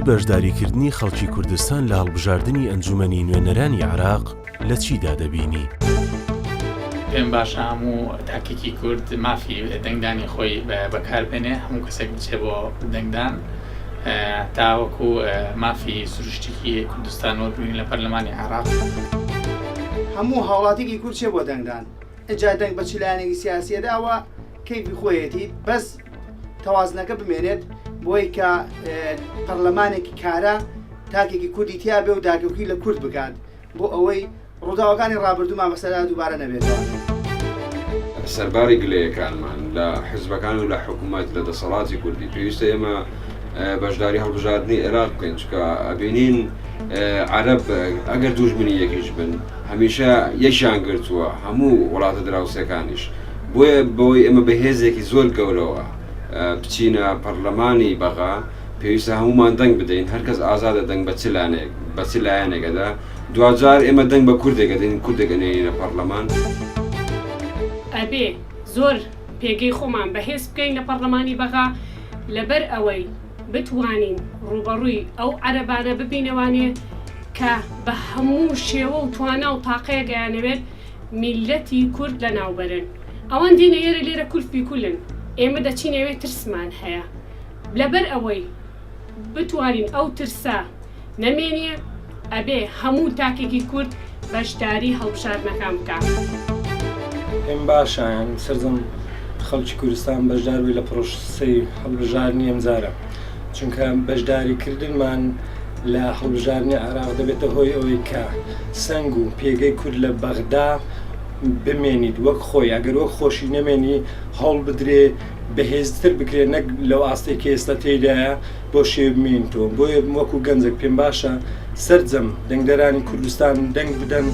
بەشداریکردنی خەڵکی کوردستان لە هەڵبژاردنی ئەنجومەنی نوێنەرانی عێراق لە چیدا دەبینی؟ پێم باشە هەموو تاکێکی کورد مافی دەنگدانی خۆی بەکار بێنێ، هەموو کەسێک بچێ بۆ دەنگدان تاوەکو مافی سروشتیی کوردستان وەربگرین لە پەرلەمانی عێراق. هەموو هاوڵاتیکی کورد چێ بۆ دەنگدان ئجا دەنگ بە چ لایەنێکی سیاسیە دا ئەوە کەیفی خۆیەتی بەس تەوازنەکە بمێنێت بۆی کە پەرلەمانێکی کارا تاکێکی کوردی تیا بێ و داکۆکی لە کورد بکات بۆ ئەوەی ڕووداوەکانی ڕابردوومان بەسەردا دووبارە نەبێتەوە. سەرباری گلەیەکانمان لە حزبەکان و لە حکومەت لە دەسەڵاتی کوردی پێویستە ئێمە بەشداری هەڵبژاردنی عێراق بکەین چونکە ئەبینین عەرەب ئەگەر دوژمنی یەکیش بن هەمیشە یەکیان گرتووە هەموو وڵاتە دراوسێکانیش بۆیە بەوەی ئێمە بە هێزێکی زۆر گەورەوە بچینە پەرلەمانی بەغا پێویستە هەمومان دەنگ بدەین هەرکەس ئازادە دەنگ بە چ لانێک بە چ لایەنێک ئەدا دواجار ئێمە دەنگ بە کوردێک ئەدەین کوردێک ئەنێرینە پەڕلەمان. ئەبێ زۆر پێگەی خۆمان بەهێز بکەین لە پەڕلەمانی بەغا لەبەر ئەوەی بتوانین ڕووبەڕووی ئەو عەرەبانە ببینەوانێ کە بە هەموو شێوە و توانا و تاقەیەک ئەیانەوێت میللەتی کورد لەناوبەرن ئەوان دێنە ئێرە لێرە کولفی کولن ئێمە دەچین ئەوێ ترسمان هەیە لەبەر ئەوەی بتوانین ئەو ترسە نەمێنێ ئەبێ هەموو تاکێکی کورد بەشداری هەڵبژاردنەکان بکا. پێم باشە یانی سەرجەم خەڵکی کوردستان بەشدار بێت لە پرۆسەی هەڵبژاردنی ئەمجارە چونکە بەشداری کردنمان لە هەڵبژاردنی عێراق دەبێتە هۆی ئەوەی کە سەنگ و پێگەی کورد لە بەغدا بمێنیت وەک خۆی ئەگەر وەک خۆشی نەمێنی هەوڵ بدرێ بەهێزتر بکرێت نەک لەو ئاستەی کە ئێستا تێیدایە بۆ شێوە بمێنیتەوە بۆیە وەکو گەنجێک پێم باشە سەرجەم دەنگدەرانی کوردستان دەنگ بدەن.